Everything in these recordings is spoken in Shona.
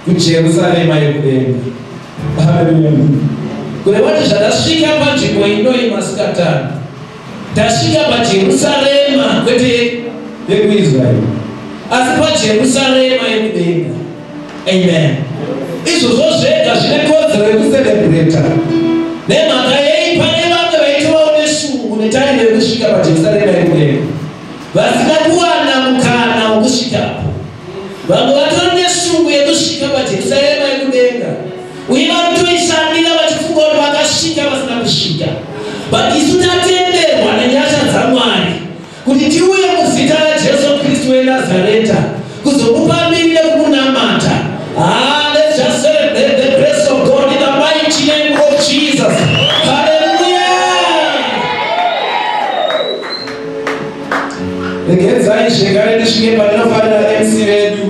kuJerusarema yekudenga. Haleluya. Kureva kuti zvandasvika panzvimbo ino masikatano, tasvika paJerusarema, kwete yekuIsraeri, asi paJerusarema yekudenga. Amen. Izvozvo zvega zvine kodzero yekucelebrata. Nemhaka yei? Pane vamwe vaitovawo neshungu netariro yekusvika paJerusarema yekudenga, vasina kuwana mukana wokusvikapo. Vamwe vatori neshungu yekusvika paJerusarema yekudenga, uye vanotoishandira vachifunga kuti vakasvika vasina kusvika. But isu tatenderwa nenyasha dzaMwari kuti tiuye muzita raJesu Kristu weNazareta kuzokupa mbiri nekukunamata. Ah, let's just celebrate the grace of God in the mighty name of Jesus. Hallelujah. Regedzai zvekare ndisvike pandinofarira MC vedu,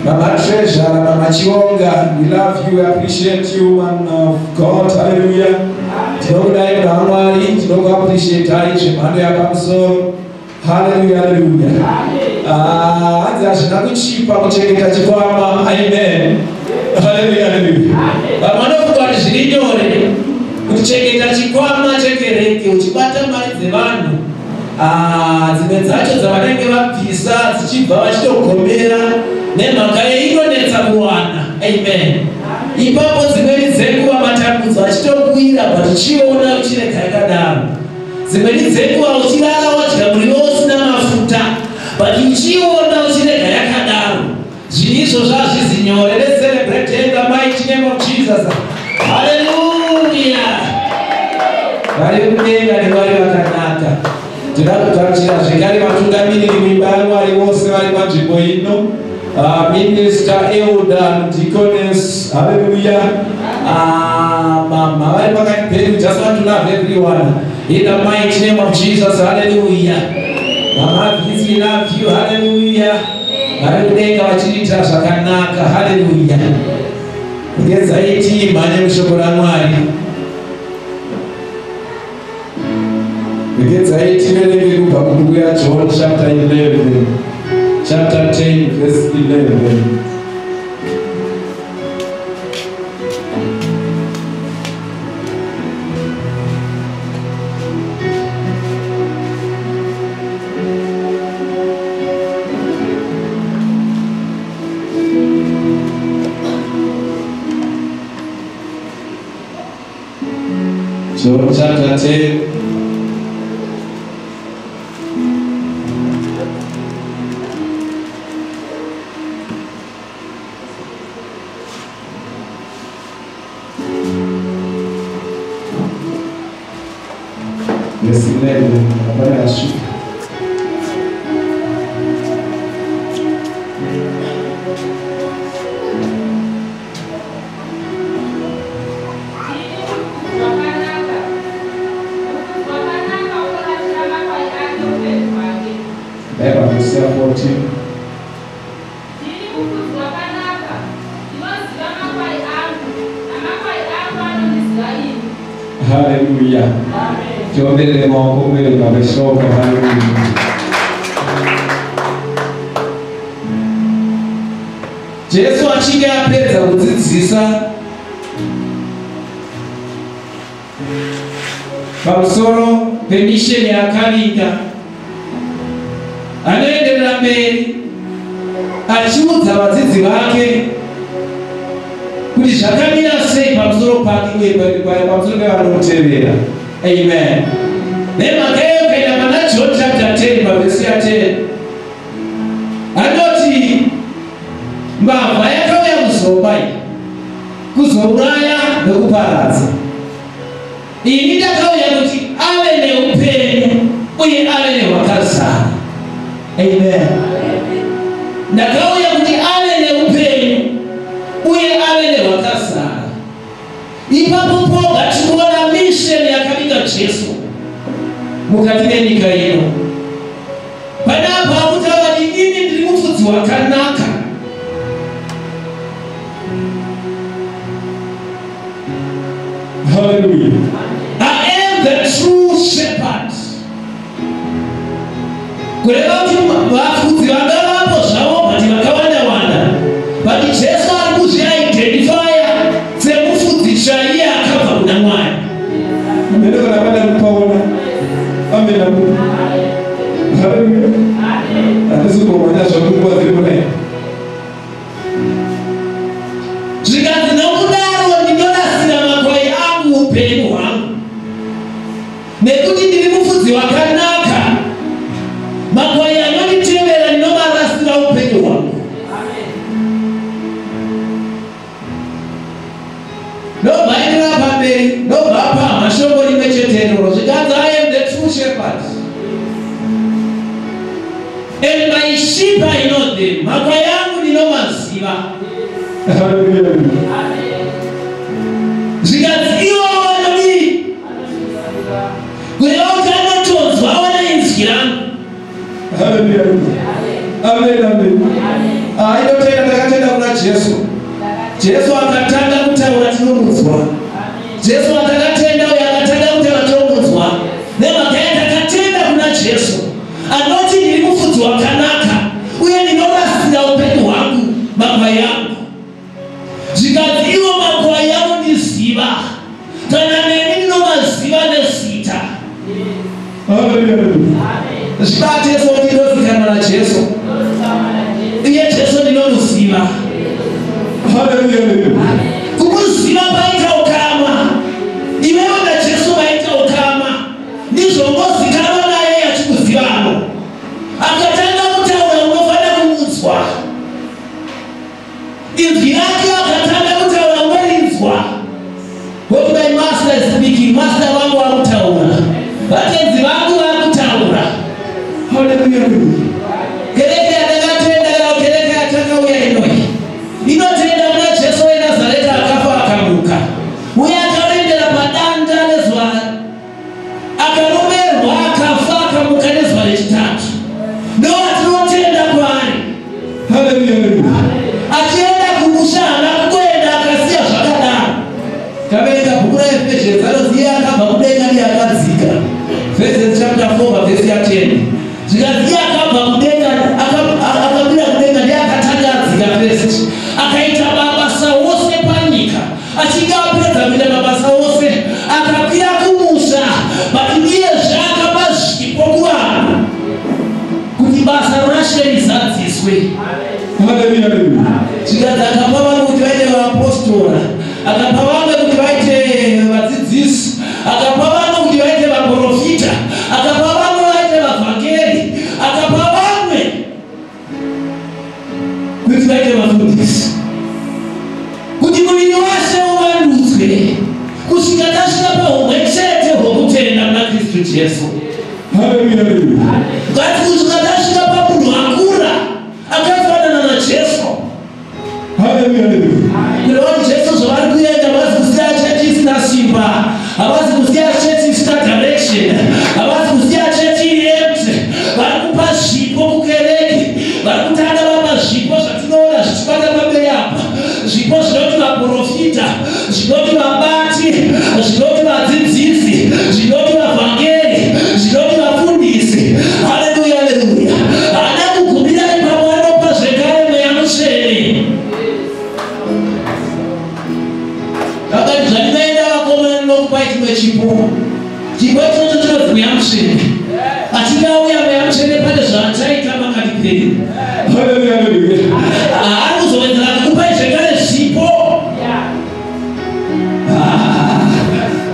Mama Treasure, Mama Chionga. We love you, we appreciate you, man of God. Hallelujah. Tinokudai munhu waMwari, tinokuappreciatai zvemhando yapamusoro. Hallelujah, hallelujah. Ah, hanzi hazvina kuchipa kuchengeta chikwama. Amen. Hallelujah, hallelujah. Vamwe vanofunga kuti zviri nyore kuchengeta chikwama chekereke uchibata mari dzevanhu. Ah, dzimwe dzacho dzavanenge vabvisa dzichibva vachitogomera nemhaka yeinonetsa kuwana. Amen. Ipapo dzimweni dzenguva matambudzo achitokwira, but uchiona uchirega yakadaro. Dzimweni dzenguva uchirara wadya muriwo usina mafuta, but uchiona uchirega yakadaro. Zvinhu izvozvo hazvizi nyore. Let's celebrate in the mighty name of Jesus. Hallelujah. Vari kudenga nevari vakanaka. Tinoda kugamuchira zvekare vatungamiriri muimba yaMwari vose vari panzvimbo ino. Minister, elder, deaconess, hallelujah. Mama vari pakati pedu, just want to love everyone in the mighty name of Jesus. Hallelujah. Mama, please, we love you. Hallelujah. Vari kudenga vachiriitira zvakanaka. Hallelujah. Regedzai timhanye mushoko raMwari. Regedzai tiverenge kubva kubhuku yaJohn chapter 11, chapter 10 verse 11. John chapter 10. Verse 11. Hapana yasvika. Ndini mufudzi wakanaka. Mufudzi wakanaka unorashira makwai ake upenyu hwake. Dai pavhesi ya 14. Ndini mufudzi wakanaka. Ndinoziva makwai angu, namakwai angu anondiziva ini. Haleluya. Tiomberere maoko kuverenga kweshoko. Haleluya. Jesu achinge apedza kudzidzisa pamusoro pemission yaakavinga, anoenderera mberi achiudza vadzidzi vake kuti zvakamira sei pamusoro pake uye pamusoro pevanomutevera. Amen. Nemhaka iyo, ukaenda pana John chapter 10 pavhesi ya 10, anoti mbavha yakauya kuzoba, kuzouraya nekuparadza. Ini ndakauya kuti ave neupenyu uye ave nehwakazara. Amen. Ndakauya kuti ave neupenyu uye ave nehwakazara. Ipapo poga tikuona mission yakavinga Jesu mukati menyika ino. Panapa akutaura, "Inini ndiri mufudzi wakanaka." Hallelujah. I am the true shepherd. Kureva kuti vafudzi vangavapo zvavo, but vakawanda wanda, but Jesu Zvikanzi, nokudaro ndinorasira makwai angu upenyu hwangu, nekuti ndiri mufudzi wakanaka. Makwai anonditevera ndinomarasira upenyu hwangu. Ndobva aenderera pamberi, ndobva apamha shoko rimwe chete iroro. Zvikanzi, "I am the true shepherd and my sheep, I know them." Makwai angu ndinomaziva. Zvikanzi, ivo vanodii? Kureva kuti anotonzwa wana inzwi rangu. Amen, amen. Ah, inotenda, takatenda kuna Jesu. Jesu akatanga kutaura, tinomunzwa. Jesu atakatenda uyo akatanga kutaura, tinomunzwa. Nemhaka yatakatenda kuna Jesu anoti, "Ndiri mufudzi wakanaka uye ndinorasira upenyu hwangu makwai angu." Zvikanzi, ivo makwai anondiziva, kana neni ndinomaziva nezita. Zvibate soti inozikanwa naJesu. Iye Jesu ndinomuziva. Kumuziva paita ukama. Iwewe naJesu maita ukama. Ndizvongozikanwa naye achikuzivano. Akatanga kutaura, unofanira kumunzwa inzwi rake. Akatanga kutaura, unorinzwa kuti, "My master is speaking." Master vangu vakutaura, vatenzi vangu vakutaura. Kereke yatakatenda, kana kereke yatakauya inoi, inotenda kuna Jesu weNazareta akafa, akamuka uye akarembera padanda nezuva, akaroverwa, akafa, akamuka nezuva rechitatu. Ndo atinotenda kwaari. Achienda kumusha haana kungoenda akasiya zvakadaro. Taverenga bhuku raEphesians, anozi iye akabva kudenga ndiye akadzika. Ephesians chapter 4 vhesi ya10. Zvikanzi, iye akabva kudenga, akakwira kudenga, ndiye akatanga adzika first, akaita mabasa ose panyika. Achinge apedza kuita mabasa ose, akakwira kumusha, but ndiyezve akapa zvipo kuvanhu kuti basa raShe rizadziswe. Zvikanzi, akapa vamwe kuti vaite vaapostora, akapa vamwe kuti vaite vadzidzisi, akapa vamwe kuti vaite vaprofita, akapa vamwe vaite vavhangeri, akapa vamwe kuti vaite vafundisi, kuti muviri waShe uvandudzwe kusvika tasvika pahumwe chete hwokutenda muna Kristu Jesu. Ngati kusvika tasvika pamunhu akura akafanana naJesu. Kureva kuti Jesu zvavari kuenda, havasi kusiya chechi isina simba, havasi kusiya chechi isina direction, havasi kusiya chechi iri empty. Vari kupa zvipo kukereke. Vari kutanga vapa zvipo zvatinoona zvichibata pamberi apa, zvipo zvinoti vaprofita, zvinoti vabati, zvinoti vadzidzisi, zvinoti vavhangeri, zvinoti vafundisi. Haleluya, haleluya. Haana kugumira ipapo, anopa zvekare Mweya Mutsvene. Akati, "Zvandinoenda, vakomana, ndinokupai chimwe chipo. Chipo ichocho chinonzi Mweya Mutsvene. Achinge auya Mweya Mutsvene, pane zvaachaita pakati penyu. Haari kuzowedzera kukupai zvekare zvipo."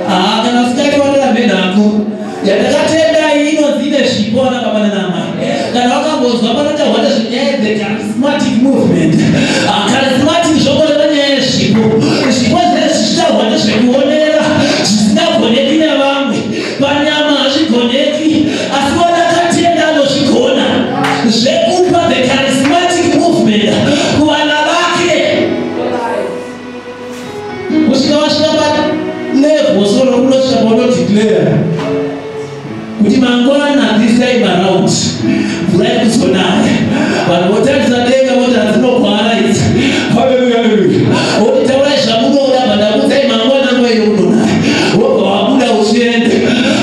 Ah, kana usingaiwanira mhenhako yandakatenda iyi inonzi ine zvipo, ana baba nanamai. Kana wakambonzwa panotaurwa nezvenyaya the charismatic movement. Ah, charismatic zvongoreva nyaya yezvipo. Zvipo zvinenge zvichitaurwa nezvekuonera zvisingagoneki nevamwe panyama, hazvigoneki, asi wanakatenda anozvigona zvekupa the charismatic movement kuvana vake kusvika vasvika palevel soro unosvika paunodeclare kuti mangwana this time around mvura ikuzonaya. Vanhu votarisa denga voti, "Hadzinogwara idzi." Woti, "Taurai zvamunoda, vandakudzai mangwana nguva yeunonaya." Wobva wabuda uchienda.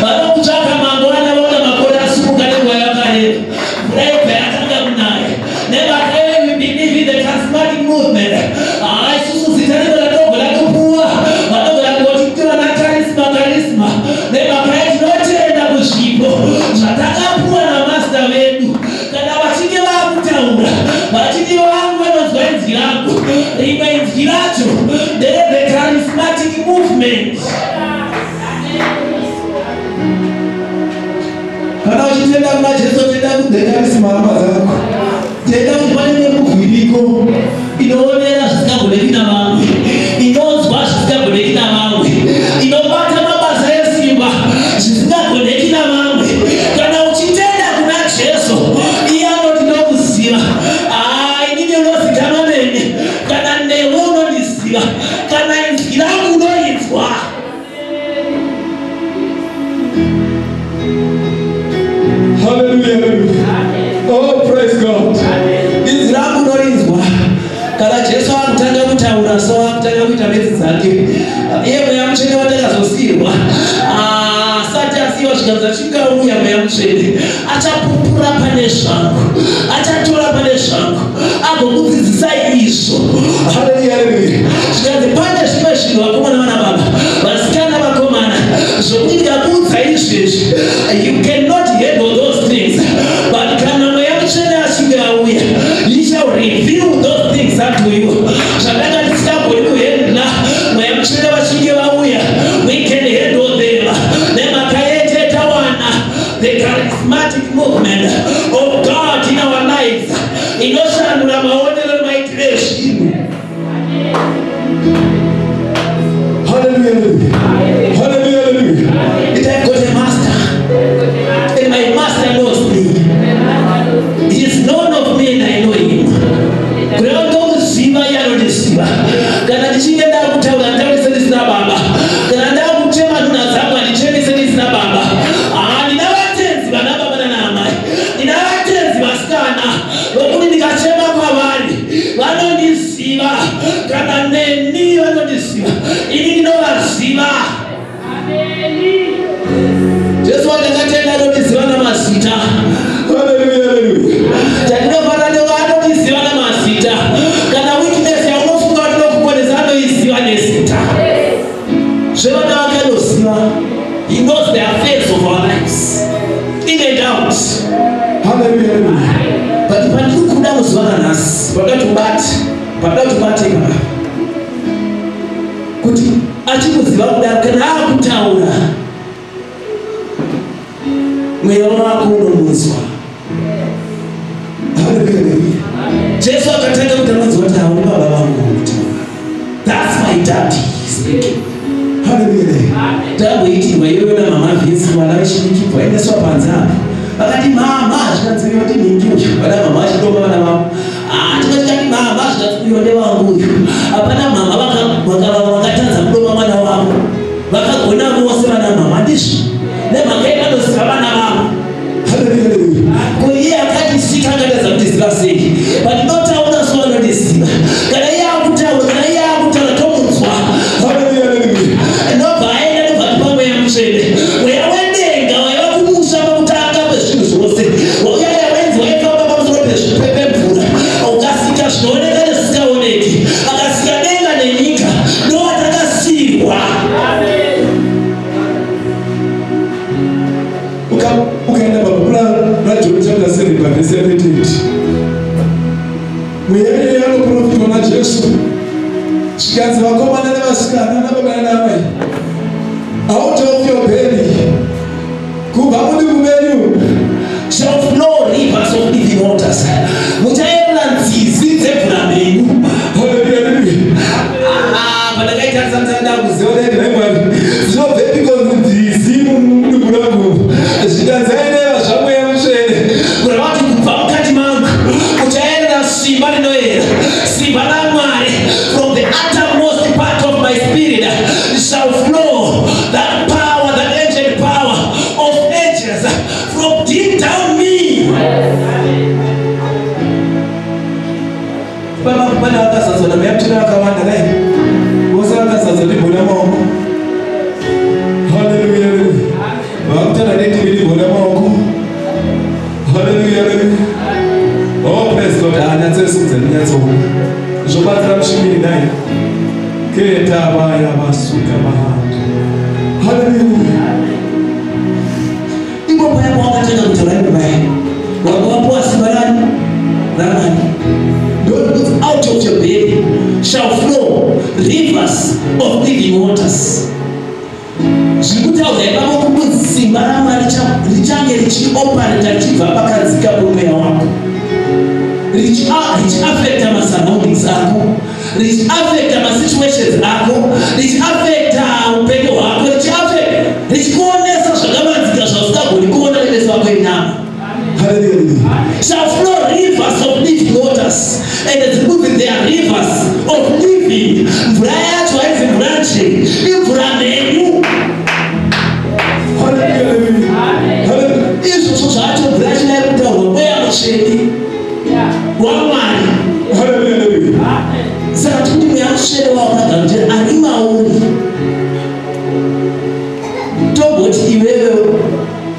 Vanokutsvaka mangwana, vaona makore asumuka nenguva yakareba, mvura yobva yatanga kunaya. Nemhaka we believe in the charismatic movement. Ah, isusu zita rimwe ratogona kupuwa, vanogona kungoti vana charisma, charisma. Nemhaka Rimwe inzwi racho ndere the charismatic movement. Kana uchitenda kuna Jesu, tenda kudekarisi maramba dzako. Tenda kuti pane muvhiriko inoonera zvisingagoneki navamwe, inonzwa zvisingagoneki navamwe, inobata mabasa esimba zvisingagoneki navamwe. Kana uchitenda kuna Jesu, iye anoti ndokuziva. Inini unozikanwa neni, kana newe unondiziva, kana inzwi rangu unoinzwa. Hallelujah. Oh, praise God. Inzwi rangu unorinzwa. Kana Jesu akutanga kutaura, so akutanga kuita mbedzi dzake, iye Mweya Mutsvene watakazosiyirwa asati asiyiwa, zvikanzi achingauya Mweya Mutsvene achapupura pane zvangu, achatora pane zvangu, agokudzidzisai izvo. Hallelujah, hallelujah. Zvikanzi pane zvimwe zvinhu, vakomana vana baba, vasikana vakomana, zvokuti ndikakuudza izvezvi, you cannot handle those things, but kana Mweya Mutsvene achinge auya, he shall reveal those things unto you. Zvakanga tisingagoni kuhandla, Mweya Mutsvene vachinge vauya, we can handle them. Nemhaka yete tawana the charismatic movement of God in our lives, inoshandura maonero nemaitiro ezvinhu. Hallelujah, hallelujah. Hallelujah, hallelujah. It I've got a master, and my master knows me. He is known of me and I know him. Kureva ndokuziva, iye anondiziva. Kana ndichinge ndakutaura, nditaure sendisina baba. Kana ndakuchema nhunha dzangu, handichemi sendisina baba. Ndina vatenzi vana baba nana amai, ndina vatenzi vasikana vokuti ndikachema kwavari vanondiziva. Kana neni vanondiziva, ini ndinovaziva. Jesu watakatenda anondiziva namazita. Hallelujah, hallelujah. Chandinofanira ndova anotiziva namazita. Kana weakness yaunofunga kuti inokukonesa, anoiziva nezita. Zvevana vake anoziva. He knows the affairs of our lives in and out. Hallelujah, hallelujah. But pandiri kuda kuziva nanhasi, panoda kuti ubate baba, kuti achikuziva kudaro, kana akutaura, mweya wako unomunzwa. Hallelujah. Jesu akatanga kuti anonzwa kuti hauni baba vangu kutaura. That's my daddy speaking. Hallelujah. Tamboitirwa iyoyo namama vhesi, mwana vechidiki bvaendeswa panze apa, vakati mama, zvikanzi uyo ndinhingi uyu. Vana mama vachidoma vana vavo. Tikati mama, zvikanzi uyo ndewangu uyu. Hapana mama vakatadza kudoma mwana wavo, vakagona vose vana mama. Ndizvo, nemhaka yevanoziva vana vavo. Hallelujah, hallelujah. Ko iye akatisika akatadza kutiziva sei? Pandinotaura so anondiziva. Kana iye akutaura, kana iye akutaura, tomunzwa. Hallelujah, hallelujah. Ndobva aenda, ndobva tipa Mweya Mutsvene, mweya wedenga waiva kumusha pakutanga kwezvinhu zvose, wauya wainzi waifamba pamusoro pemvura, ukasika zvinooneka nezvisingaoneki, akasika denga nenyika, ndowatakasirwa. Ukaenda pabhuku raJohn chapter 7 pavhesi ya38, mweya iyoyo anoprofitwa naJesu. Zvikanzi, vakomana nevasikana, nababa nanamai, out of your belly, kubva mudumbu menyu, shall flow rivers of living waters. Muchayerera nzizi dzemvura mhenyu. Hallelujah, hallelujah. Pandakaitarisa ndisati Kuziva dai ndinai zvinobvepiko nzizi mudumbu rangu? Zvikanzi aireva zvaMweya Mutsvene. Kureva kuti kubva mukati mangu muchaerera simba rinoera, simba raMwari. From the uttermost part of my spirit shall flow that power, that ancient power of ages, from deep down me. Pane vakazadzwa naMweya Mutsvene vakawanda dai vose vakazadzwa ndibhona maoko. Haleluya, haleluya. Vakutaura nendimi, ndibhona maoko. Haleluya, haleluya. Oh, praise God. Anyatsoisudza, ndinyatsoona zvobatsira mushumiri nai ketavaya vasuka mahando. Haleluya. Ipo paya pawakatanga kutaura, ipo paya wanga wapuwa simba rani? RaMwari. Ndokuti out of your belly shall flow rivers of living waters. Zviri kutaurwa ipapo kuti simba raMwari richange richioperata richibva pakadzika pomweya wako, richiafecta masurroundings ako, richiafecta masituations ako, richiafecta upenyu hwako, richikuonesa zvakavanzika zvausingagoni kuona nemeso ako enyama. Hallelujah. Shall flow rivers of living waters. And it's moving, there are rivers of living. Mvura yacho haizi mvura nje, imvura mhenyu. Hallelujah. Hallelujah. Izvozvo zvacho, mvura yacho iri kutaurwa Mweya Mutsvene waMwari. Hallelujah. Saka tikuti Mweya Mutsvene wawakagamuchira ari mauri, tomboti iwewe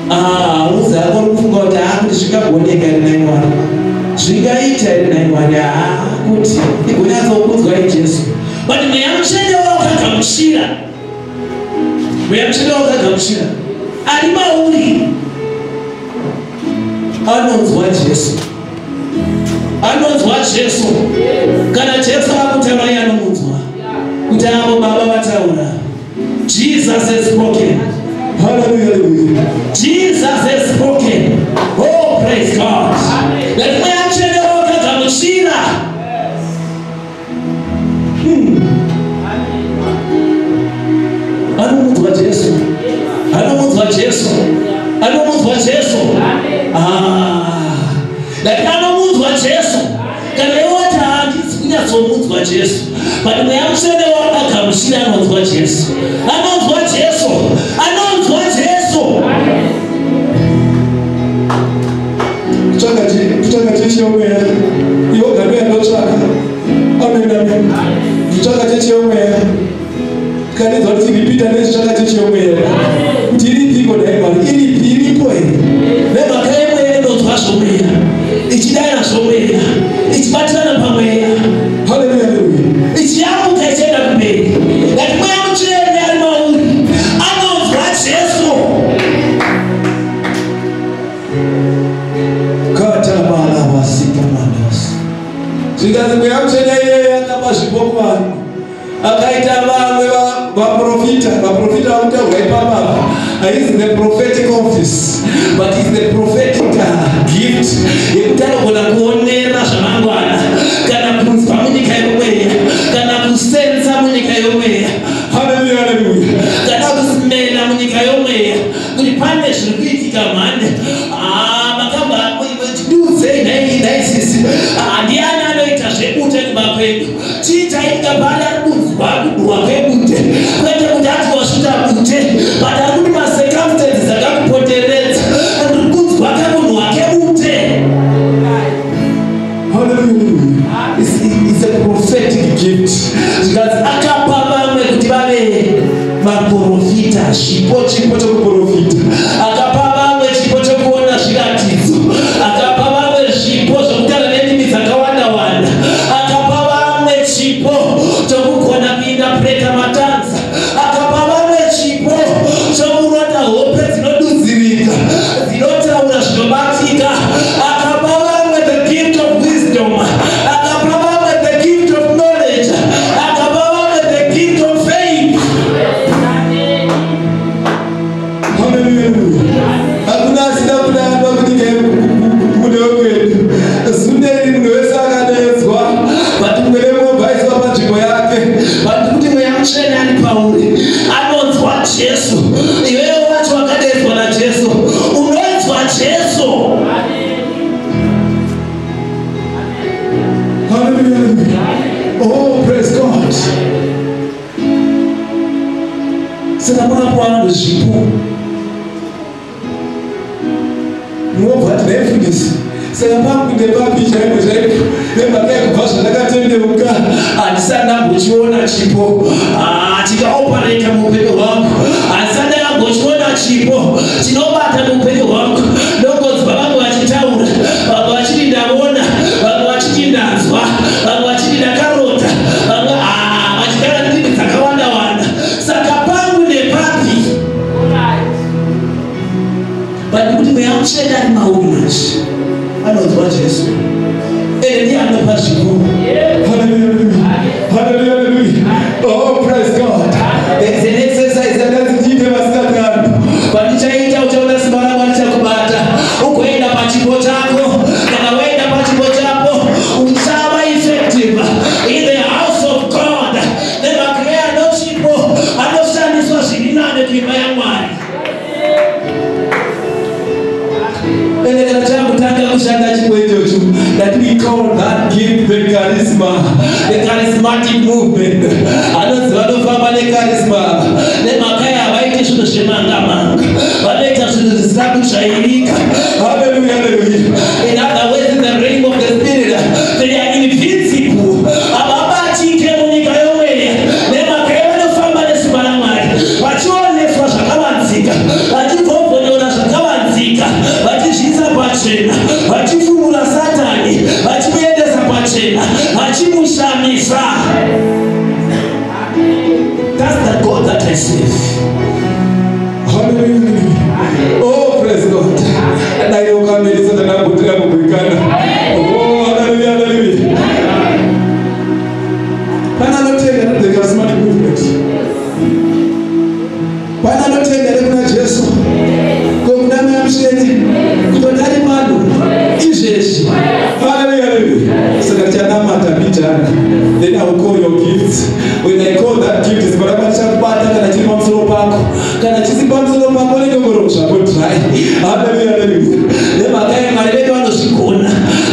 hauzi ako uri kufunga kuti haa, kuti zvingagoneka here nai Mwari, zvingaita here nai Mwari, haa, kuti igonyatsokudzwa iJesu. But Mweya Mutsvene wawakagamuchira, Mweya Mutsvene wawakagamuchira ari mauri anonzwa Jesu, anonzwa Jesu. Kana Jesu akutaura, iye anomunzwa kuti avo Baba vataura. Jesus has spoken. Hallelujah. Jesus has spoken. Oh, praise God. Let Mweya Mutsvene wakagamuchira. Anomunzwa Jesu, anomunzwa Jesu, anomunzwa Jesu. Ah, like anomunzwa Jesu. Kana iwe wati handisi kunyatsomunzwa Jesu, but Mweya Mutsvene wakagamuchira anonzwa Jesu, anonzwa Jesu, anonzwa Jesu. Kutsvaka chechi yomweya, iwoga ndo yandotsvaka. Amen, amen. Kutsvaka chechi yomweya, tikanenzwa kuti ripita nezvitsvaka chechi yomweya, kuti iripiko nhai Mwari, iripi, iripo here? Nemhaka yemweya inonzwa zvomweya, ichidayira zvomweya, ichibatirana pamweya. Haleluya, haleluya. Ichiyambuka ichienda kumberi. Ngati Mweya Mutsvene ari mauri anonzwa Jesu. Katabalabasikamandas. Zvikanzi Mweya Mutsvene iyeye akapa zvipo kuvanhu, akaita vamwe vaprofita. Vaprofita vakutaurwa ipapapa haizi the prophetic office, but is the prophetic gift yekuti anogona kuonera zvamangwana, kana kunzwa munyika yomweya, kana kusensa munyika yomweya. Haleluya, haleluya. Kana kusmela munyika yomweya kuti pane zviri kuitika mhande. Ah, makamba tidudzei nhaisisi, ndiani anoita zvebute kumba kwedu? Chii chaitika paari? Ari kunzwa kudurwa kwebute, kwete kuti ati wasvita bute, but ari kuti macircumstances akakupoteredza, ndiri kunzwa kamunhu wake bute. Haleluya. It's a prophetic gift. Zvikanzi akapa vamwe kuti vave vaprofita, zvipo, Chipo chokuprofita. Akapa vamwe chipo chokuona zviratidzo, akapa vamwe zvipo zvokutaura nendimi dzakawanda wanda, akapa vamwe chipo chokugona kuinterpreta matongues, akapa vamwe chipo chokurota hope dzinodudzirika, dzinotaura zvinobatika, akapa vamwe the gift of wisdom, akapa vamwe the gift of knowledge, akapa vamwe the gift of faith. Haleluya. Hakuna asina kudanwa kunyika mune wekwedu. Zuneri munhu wese akadaidzwa, but mumwe nemumwe aiswa panzvimbo yake. But kuti Mweya Mutsvene ari pauri anonzwa Jesu. Iwewe wacho wakadaidzwa naJesu unonzwa Jesu. Haleluya. Oh, praise God. Saka pakapuwa vanhu zvipo. Munobva ati, "Ndaifundisi, saka pangu ndepapi chaipo chaipo?" Nemhaka yekubva zvandakatendeuka, handisati ndambochiona chipo chikaoperata muupenyu hwangu, handisati ndakambochiona chipo chinobata muupenyu hwangu. Ndongonzwa vamwe vachitaura, vamwe vachiti ndavona, vamwe vachiti ndanzwa, vamwe vachiti ndakarota, vamwe vachitaura ndimi dzakawanda wanda. Saka pangu ndepapi? But kuti Mweya Mutsvene ari mauri manje anonzwa Jesu, ende ndiye anopa zvipo. Haleluya. Charisma, the charismatic movement. Anonzi vanofamba necharisma Nemhaka yavaiti zvinhu zvemanga-manga, vanoita zvinhu zvisina kujairika. Hallelujah, hallelujah. In other words, in the realm of the spirit, they are invincible. Havabatike munyika yomweya nemhaka yevanofamba nesimba raMwari, vachioneswa zvakavanzika, vachibvovhonyora zvakavanzika, vachizviisa pachena, vachifumura Satani, vachimuendesa pachena, vachimushamisa. That's the God that I serve. Hallelujah. Oh, praise God. Dai ukamirisa tandambotira kukuikana. Oh, hallelujah, hallelujah. Pana anotenda the charismatic movement. Pana anotenda nekuna Jesu. Kokuna Mweya Mutsvene. Kutoti ari pano izvezvi. Hallelujah, hallelujah. Saka tichanamata mbijana. Then I will call your gifts. When I call that gift, simba tichakubata kana chiri pamusoro pako. Kana chisi pamusoro pako unenge zvako dry. Hallelujah, hallelujah. Nemhaka yemwari vedu vanozvigona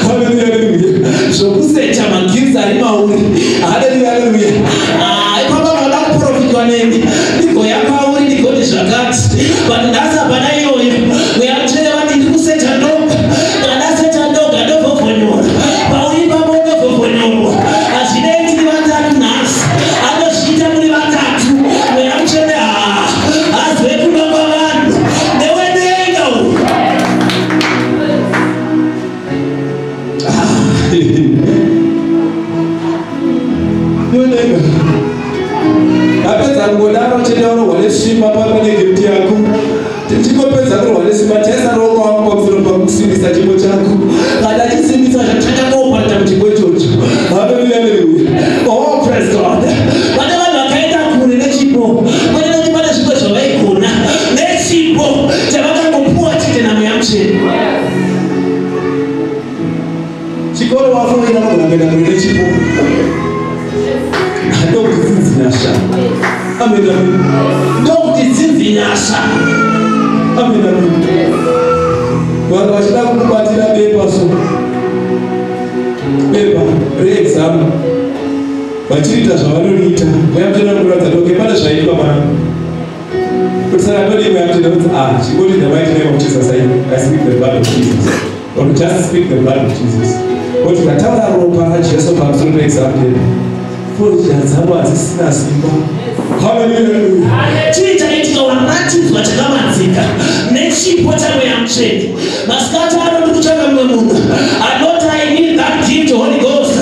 Hallelujah, hallelujah. zvokusecha magifts ari mauri. Haleluya, haleluya. Ah, ipapa vada kuprofitwa nemi, ndigoya pauri, ndigoti zvakati, but nhasi hapana iyoyo. Mweya Mutsvene vati ndiri kusecha ndoga. Kana ndasecha ndoga, ndovhovhonyora pauri ipapo, ndovhovhonyorwa. Hazvinei tiri vatatu nhasi, anozviita muri vatatu. Mweya Mutsvene haa hazwe kuda kwavanhu, ndewedenga uyu. Nonenga. Apedza kungodaro chete unohwa nesimba pano negift yako. Tichingopedza kurwa nesimba, taisa ruoko wako pamusoro pakusimbisa chipo chako. Kana chisimbisa, chatanga kuoparata muchipo ichocho. Hallelujah, hallelujah. Oh, praise God. Pane vanhu vakaenda kure nechipo, kwete nekuti pane zvimwe zvavaigona, nechipo chavakangopuwa chete naMweya Mutsvene. Chikoro wafoira, unogona kuenda kure nechipo. Ndokuti dzinzi nyasha. Amen, amen. Ndokuti dzinzi nyasha. Amen, amen. Vanhu vachida kukubatira bepa, so bepa reexam vachiita zvavanoriita, Mweya Mutsvene vanokuratidza kuti okay, pane zvaitwa pano. Kuti saka ndodii? Mweya Mutsvene kuti, ah, chingoti, "In the mighty name of Jesus, I speak the blood of Jesus," or just speak the blood of Jesus. Kuti ndataura ropa raJesu pamusoro peexam yedu, fodya dzavo hadzisina simba. Hallelujah. Chii chakaitika? Waratidzwa chakavanzika nechipo chaMweya Mutsvene. Masikati ano ndi kutsvaka mumwe munhu anoti, "I need that gift, Holy Ghost,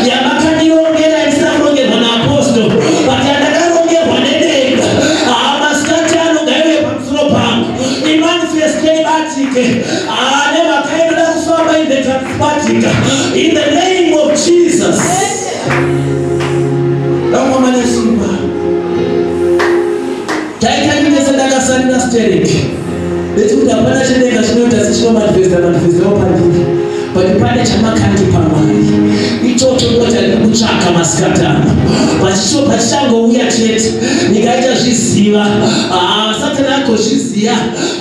yamakandirongera isina kurongerwa naapostle, but yandakarongerwa nedenga. Ah, masikati ano ngaiuye pamusoro pangu, imanifeste, ibatike." Ah, nemhaka inoda kufamba in the charismatic, in the name of Jesus. Ndakufamba nesimba. Taita ndakasarira stereki nechikuti hapana chedenga chinoita sechinomanifesta manifestawo pandiri, but pane chamakandipa Mwari, ichocho ndo chandiri kutsvaka masikati ano. Pachichangouya chete, nyika ichazviziva. Ah, Satani agozviziva,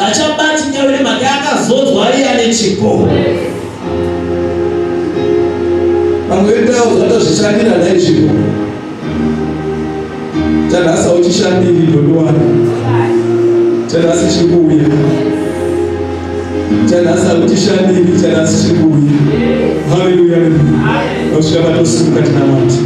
achabati nyawe nemhaka yakazodzwa iye ane chipo. Vamwe vedu zvatozvishandira nhai zvipo. Chanhasi hauchishandiri, dhodowani. Chanhasi chiri kuuya. Chanhasi hauchishandiri, chanhasi chiri kuuya. Haleluya. Nosvika patosimuka tinamati.